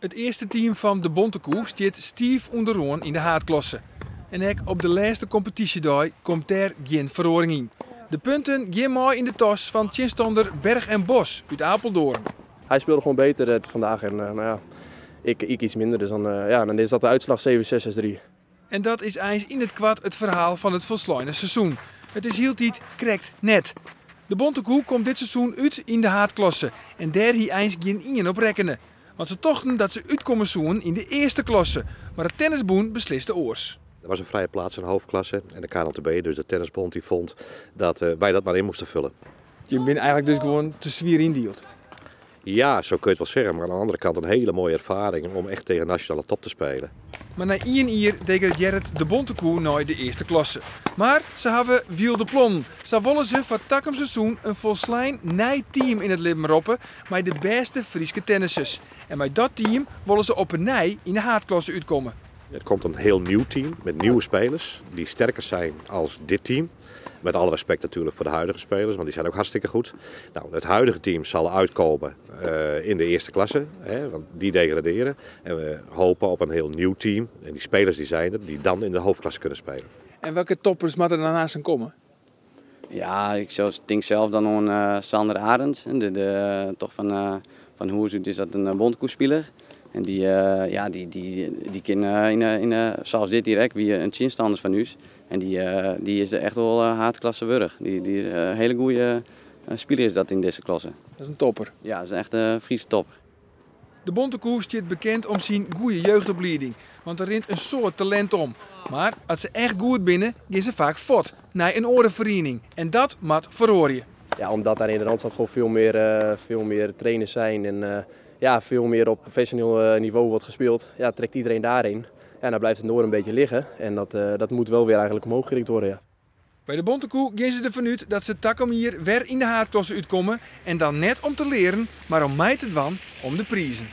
It earste team fan De Bontekoe stiet stiif ûnderoan yn de haadklasse. En ek op de lêste kompetysjedei komt dêr gjin feroaring yn. De punten gean mei yn de tas fan tsjinstanner Berg en Bos út Apeldoorn. Hij speelde gewoon beter vandaag en nou ja, ik iets minder. Dus dan, ja, dan is dat de uitslag 7-6, 6-3. En dat is eins yn it koart it ferhaal fan it folsleine seizoen. It is hieltyd krekt net. De Bontekoe komt dit seizoen út yn de haadklasse en dêr hie eins gjin ien op rekkene. Want se tochten dat se útkomme soenen yn de earste klasse, mar it tennisbûn besliste oars. Er was een vrije plaats in de hoofdklasse en de KNLTB, dus de tennisbond, die vond dat wij dat maar in moesten vullen. Je bent eigenlijk dus gewoon te swier yndield. Ja, zo kun je het wel zeggen. Maar aan de andere kant een hele mooie ervaring om echt tegen nationale top te spelen. Mar nei ien jier degradearret De Bontekoe nei de earste klasse. Mar se hawwe wylde plannen. Sa wolle se foar takom seizoen in folslein nij team yn it libben roppe mei de bêste Fryske tennissers. En mei dat team wolle se op 'e nij yn de haadklasse útkomme. Het komt een heel nieuw team met nieuwe spelers die sterker zijn als dit team. Met alle respect natuurlijk voor de huidige spelers, want die zijn ook hartstikke goed. Nou, het huidige team zal uitkomen in de eerste klasse, hè, want die degraderen. En we hopen op een heel nieuw team, en die spelers die zijn er, die dan in de hoofdklasse kunnen spelen. En welke toppers moeten er daarnaast komen? Ja, ik denk zelf dan aan Sander Arends, de, toch van Hoezoet is dat een Bontekoespeler. En die, ja, die kan in, zoals dit direct, wie een tsjinstanner fan ús. En die is echt wol haadklasse wurdich. Die hele goede spiler is dat yn dizze klasse. Dat is in topper. Ja, dat is echt in Fryske topper. De Bontekoe stiet bekend om syn goede jeugdoplieding, want der rint in soad talint om. Mar as se echt goed binne, geane se faak fuort nei in oare feriening. En dat moat feroarje. Ja, omdat daar in de Randstad gewoon veel meer trainers zijn en ja, veel meer op professioneel niveau wordt gespeeld, ja, trekt iedereen daarheen. Ja, dan blijft het noorden een beetje liggen en dat moet wel weer eigenlijk omhoog gericht worden. Ja. By De Bontekoe geane se derfan út dat se takom jier wer yn de haadklasse útkomme. En dan net om te learen, mar om mei te dwaan om de prizen.